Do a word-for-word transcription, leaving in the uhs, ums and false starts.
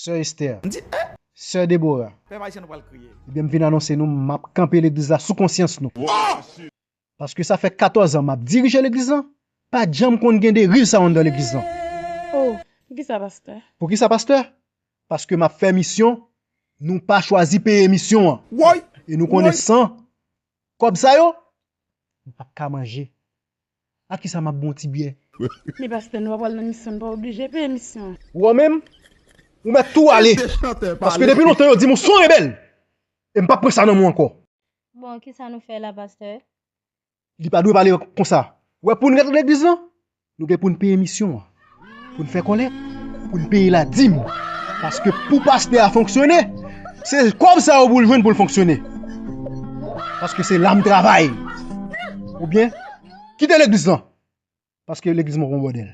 Sè Esther, Sè Debora, ebyen, m vin anonse nou, m ap kanpe legliz la sou konsyans nou. Paske sa fè katòz an m ap dirije legliz lan, pa janm konn gen deriv sa anndan legliz lan. Oh, poukisa, pastè? Poukisa, pastè? Paske m ap fè misyon, nou pa chwazi peye misyon an. E nou konnen san kòb sa yo, nou p ap ka manje. Ak kisa m ap bon ti byè? Men pastè, nou pa pral nan misyon, nou pa oblije peye misyon an. Ou menm, ou mèt tou ale. Paske depi lontan yo di m ou se yon rebèl. E m p ap pran sa nan men w ankò. Bon, kisa nou fè la, pastè? Li pa dwe pale konsa. Ou wè pou n ret legliz lan, nou gen pou n peye misyon an. Pou n fè kòlèk, pou n peye ladim. Paske pou pastè a fonksyone, se kòb sa yo pou l jwenn pou l fonksyone. Paske se la m travay. Oubyen, kite legliz lan. Paske legliz mwen yon bòdèl.